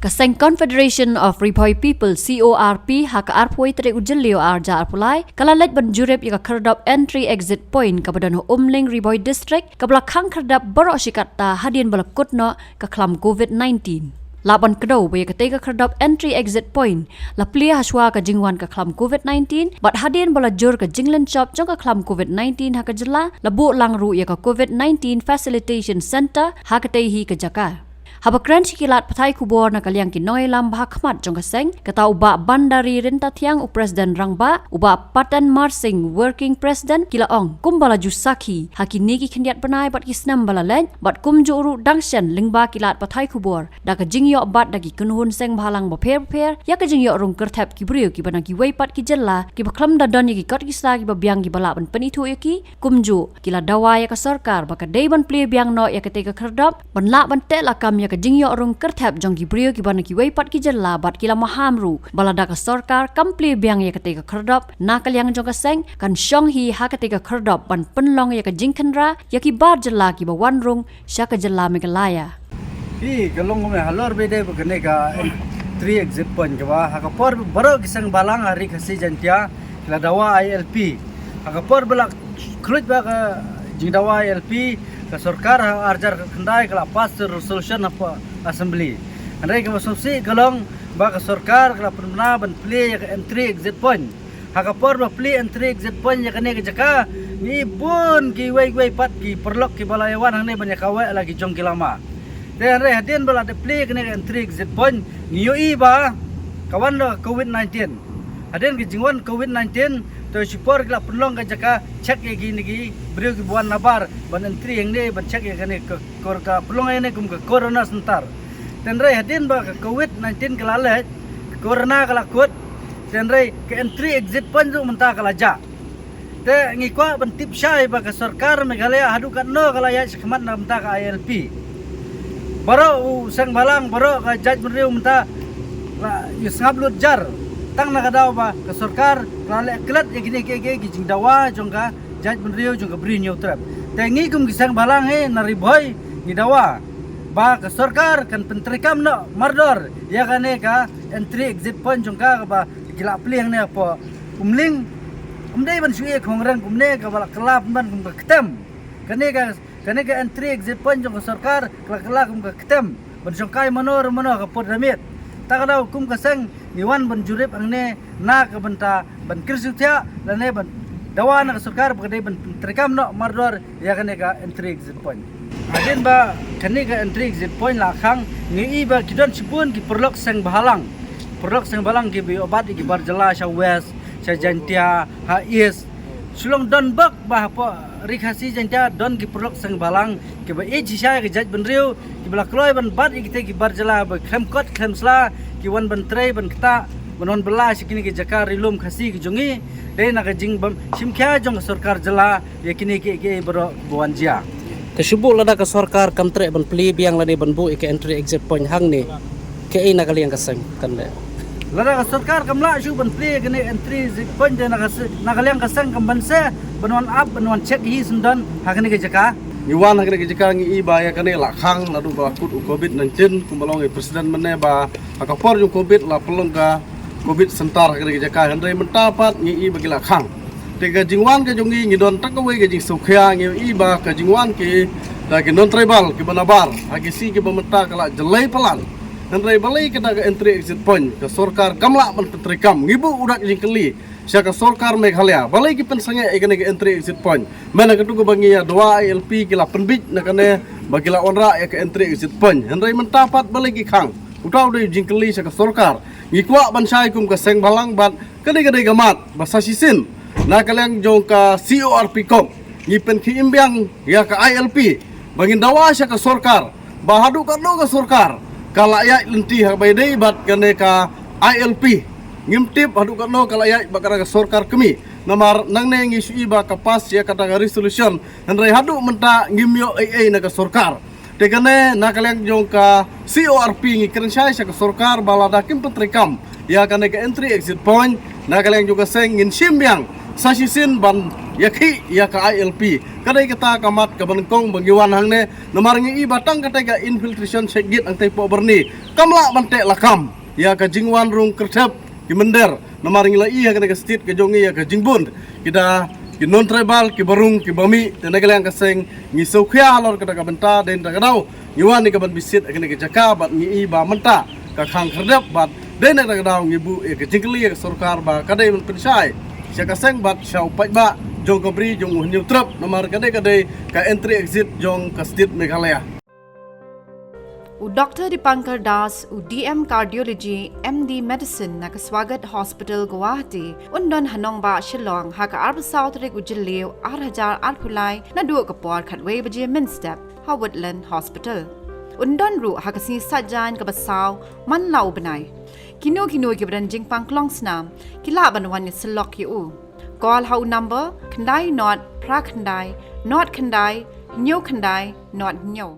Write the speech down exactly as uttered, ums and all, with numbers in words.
Ka seng Confederation of Ri Bhoi People, C O R P, ha ka arphew tarik u Jylliew arhajar arphew lai, ka la leit ban jurip ïa ka khyrdop entry exit point kaba don ha Umling, Ri Bhoi District, kaba la khang khyrdop baroh shi katta hadien ba la kut noh ka khlam covid nineteen. Lah ban kdew ba ïa katei ka khyrdop entry exit point la plie hashwa ka jingwan ka khlam covid nineteen, bad hadien ba la jur ka jinglynshop jong ka khlam covid nineteen ha ka jylla, la buh lang ruh ïa ka covid nineteen facilitation center ha katei hi ka jaka. Haba kren sha ki lad pathai khubor na ka liang ki nongïalam ba ha khmat jong ka seng, kata u Bah Bandari Ryntathiang, u President Rangbah, u Bah Patan Marsing, Working President, ki la ong kumba la ju sakhi ha kine ki khyndiat bnai bad ki snem ba la leit, bad kumjuh ruh dang shen lyngba ki lad pathai khubor da ka jingïoh bat da ki kynhun seng bhalang bapher bapher ïa ka jingïoh rung kyrthep ki briew kiba na kiwei pat ki jylla kiba khlem da don ïa ki kot ki sla kiba biang kiba lah ban pynithuh ïa ki. Kumjuh ki la dawa ïa ka sorkar ba ka dei ban plie biang noh ïa katei ka khyrdop ban lah ban teh lakam ïa ka jingïoh rung kyrthep jong ki briew kiba na kiwei pat ki jylla, bad ki la maham ruh ba lada ka sorkar kam plie biang ïa katei ka khyrdop, na ka liang jong ka seng kan shong hi ha katei ka khyrdop ban pynlong ïa ka jingkhynra ïa ki bar jylla kiba wan rung sha ka jylla Meghalaya. Hi ka long kumne halor ba dei ba kane ka entry exit point kaba ha ka por baroh ki seng bhalang ha Ri Khasi Jaiñtia ki la dawa I L P. Ha ka por ba la khluit ba ka jingdawa I L P, ka sorkar ha arhajar khyndai ka la pass resolution ha assembly. Hynrei kaba sngewsih ka long ba ka sorkar ka la pynbna ban plie ïa ka entry exit point. Ha ka por ba plie entry exit point ïa kane ka jaka, ngi bun kiwei kiwei pat ki paralok kiba la ïa wan hangne ban ïa kaweh la ki jong ki lama. Te hynrei hadien ba la dep plie kane ka entry exit point, ngi ïohi ba ka wan da ka covid nineteen. Hadien ka jingwan covid nineteen, to shipor ki la pynlong ka jaka check ïa kine ki briew kiba wan nabar ban entry hangne ban check ïa kane ka kor ka pynlong ïa kane kum ka corona center. Te hynrei hadien ba ka covid nineteen ka la leit, ka corona ka la kut, te hynrei ka entry exit point ruh mynta ka la jah. Te ngi kwah ban tip shai ba ka sorkar Meghalaya haduh katno ka la ïaid shakhmat na mynta ka I L P. Baroh u seng bhalang, baroh ka jaitbynriew mynta la ïa sngap lut jar. Tang na ka daw ba ka sorkar ka la leh klet ïa kine ki, ki, ki jingdawa jong ka jaitbynriew jong ka Bri Hynñiewtrep. Te ngi kum ki seng bhalang hi na Ri Bhoi ngi dawa ba ka sorkar kan pyntreikam noh mardor ïa kane ka entry exit point jong ka kaba ki la plie hangne hapoh Umling. Ym dei ban shu ïa khongrang kumne kaba la kylla pynban kum ka ktem. Kane ka, kane ka entry exit point jong ka sorkar ka la kylla kum ka ktem ban shongkai mano re mano ha ka por da miet. Ta ka daw kum ka seng ngi wan ban jurip hangne na ka bynta ban kyrsiew thiah lane ban dawa na ka sorkar ba ka dei ban treikam noh mardor ïa kane ka entry exit point. Hadien ba kane ka entry exit point la khang, ngi ïohi ba ki don shibun ki paralok seng bhalang. Paralok seng bhalang kiba ïoh bat ïa ki bar jylla sha West, sha Jaiñtia, ha East. Shu long don bok ba hapoh Ri Khasi Jaiñtia don ki paralok seng bhalang kiba ïeit shisha ïa ka jaitbynriew, kiba la kloi ban bat ïa kita ki bar jylla ba khlem kot khlem sla, ki wan ban trei ban ktah, ban wan bylla sha kine ki jaka ri lum Khasi ki jong ngi. Dei na ka jingbym shim khia jong ka sorkar jylla ïa kine kiei kiei baroh ba wan jia. Te shu buh lada ka sorkar kam treh ban plie biang lane ban buh ïa ka entry exit point hangne, kaei na ka liang ka seng kan leh? Lada ka sorkar kam lah shuh ban plie ïa kane entry exit point, te na ka se-, na ka liang ka seng kam banse ban wan ap ban wan check hi syndon ha kane ka jaka. Ngi wan ha kane ka jaka ngi ïohi ba ïa kane la khang naduh ba kut u covid nineteen, kumba la ong i president mynne ba ha ka por jong covid la pynlong ka covid center ha kane ka jaka, hynrei mynta pat ngi ïohi ba ki la khang. Te ka jingwan ka jong ngi, ngi don tang kawei ka jingsngewkhia, ngi ïohi ba ka jingwan ki, da ki non tribal kiba nabar ha ki sngi kiba mynta ka la jyllei palat. Hynrei balei kata ka entry exit point ka sorkar kam lah ban pyntreikam? Ngi buh u dak jingkylli sha ka sorkar Meghalaya, balei ki pynsangeh ïa kane ka entry exit point? Mynta katto kaba ngi ïa dawa I L P ki la pynbit na kane ba ki la wanrah ïa ka entry exit point, hynrei mynta pat balei ki khang? Uta u dei u jingkylli sha ka sorkar. Ngi kwah ban shai kum ka seng bhalang bad ka dei ka dei ka mat ba sa shisien na ka liang jong ka C O R P COMP ngi pynkhie im biang ïa ka I L P ba ngin dawa sha ka sorkar ba haduh katno ka sorkar ka la ïaid lynti ha kaba ïadei bad kane ka I L P. Ngim tip haduh katno ka la ïaid bad kata ka sorkar kmie. Namar nangne ngi shu ïohi ba ka pass ïa kata ka resolution, hynrei haduh mynta ngim ïoh ei ei na ka sorkar. Te kane na ka liang jong ka C O R P ngi kren shai sha ka sorkar ba lada kim pyntreikam ïa kane ka entry exit point, na ka liang jong ka seng ngin shim biang sa shisien ban ïakhih ïa ka I L P. Ka dei kata ka mat kaba nyngkong ba ngi wan hangne, namar ngi i ba tang katei ka infiltration check gate hangtei hapoh Byrni kam lah ban teh lakam ïa ka jingwan rung kyrthep ki mynder. Namar ngi la i ha kane ka state ka jong ngi ïa ka jingbun ki da ki non-tribal, kiba rung, kiba mih. Te na ka liang ka seng ngi sngewkhia halor kata ka bynta, dei na kata ka daw ngi wan ïa ka ban visit ha kane ka jaka bad ngi i ba mynta ka khang khyrdep bad dei na kata ka daw ngi buh ïa ka jingkylli ïa ka sorkar ba ka dei ban pynshai sha ka seng bad sha u paidbah jong ka Bri jong u Hynñiewtrep, namar ka dei, ka dei ka entry exit jong ka state Meghalaya. U Doctor Dipankar Das, u D M Cardiology, M D Medicine na ka Swagat Hospital, Guwahati, un don ha nongbah Shillong ha ka arphew saw tarik u Jylliew ar hajar arphew lai, naduh ka por khatwei baje mynstep ha Woodland Hospital. Un don ruh ha ka sngi Saitjaiñ kaba saw man la u bnai. Kino kino kiba don jingpang klong snam ki lah ban wan ïasyllok ïa u. Call ha u number khyndai nod phra khyndai nod khyndai hynñiew khyndai nod hynñiew.